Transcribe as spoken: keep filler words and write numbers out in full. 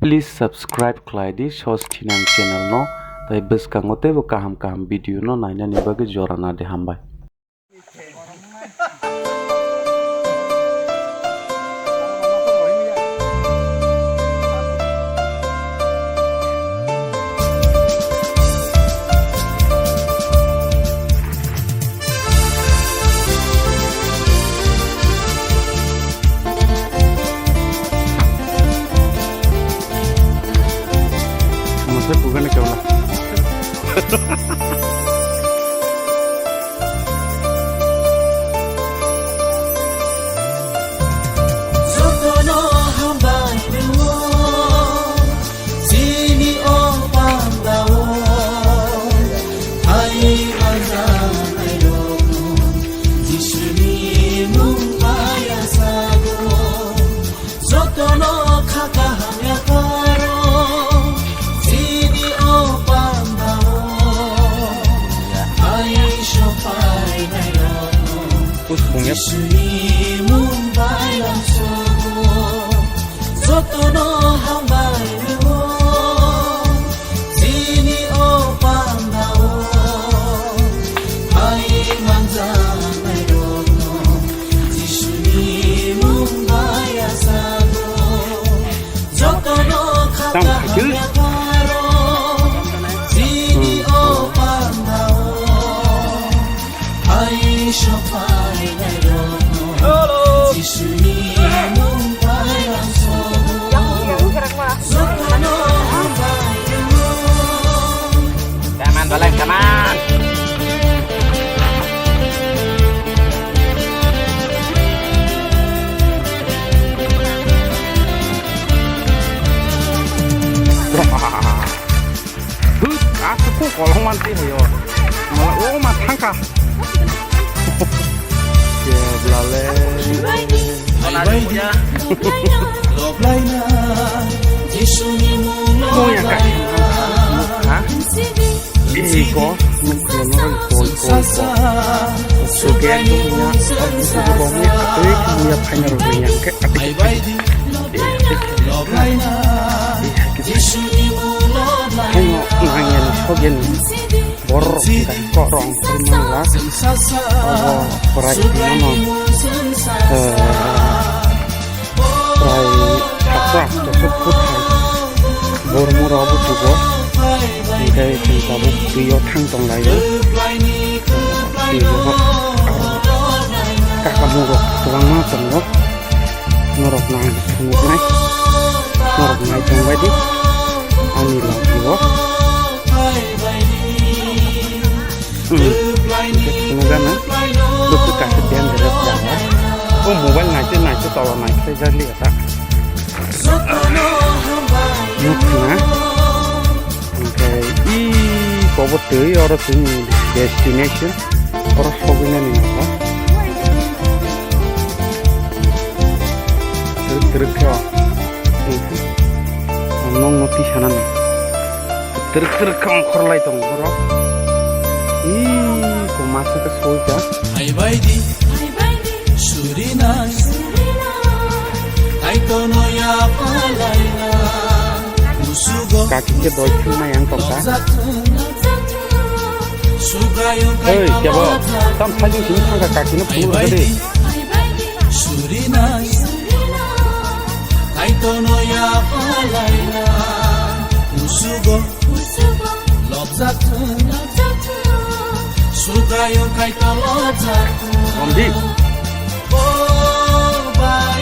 Please subscribe khlai di Sos Thinang channel no, tai bwskango teibo kaham kaham video no nainani bagwi jora na di, hambai. Masa bukan kau lah. Jotono hambai rwo, chini o pandao, hai manjanai rokno, Jisuni mung bai asago. Jotono kha kaham ya pharo, chini o pandao, hai sopai nai rokno, Jisuni mung bai lamsogo. Jotono hambai rwo, chini o pandao, hai manjanai rokno, Jisuni mung bai asago. Jotono kha kaham ya pharo, chini o pandao, hai sopai nai rokno, Jisuni mung bai lamsogo. Jotono hambai rwo. Come on, Balang, come on. Huk, aswk kok kolong manti hayo. Mala o ma thangkha. Kebla le. Kona puja. Mo ya ka. Ha? Iko nuklo no iko iko iko. Suke dunya, aku suku bomi atui muya phaina ruknya ke atui. Haino nangya ni sogen borok korong primala. Abo prai mano. Eh, Prai haksa haksa se buthai bormorok butugo, hingke chwng tabuk twi o thang tong laio. Twi o aro kakamung rok kwbangma tongo, norok nang nuknai, norok nai tong bai di ani logio. Hmm. Nugana. Buku kasih dia ngeres jaga. Oh, mobile naikhe naikhe tolo naikhe jali kata. Nukna. Oke, i kobo twi oro chini destination. Oro sogwinani nangkha. Twrwk twrwk khe o. Nokno tisanani. Twrwk twrwk khe ongkhorlai tongo borok. Ih, ko masa khe soika. Hai bai di, surinai, hai tono ya palaina. Musugo. Kaki khe doi thumnai ang tongkha. Sugayo. Oi, kebo, tam thajing sini thangkha kaki no phunuk rwdi. Surinai, hai tono ya palaina. Musugo. Lobjak thung. Sugayo kaitor lobjak thung. Romdi. O bai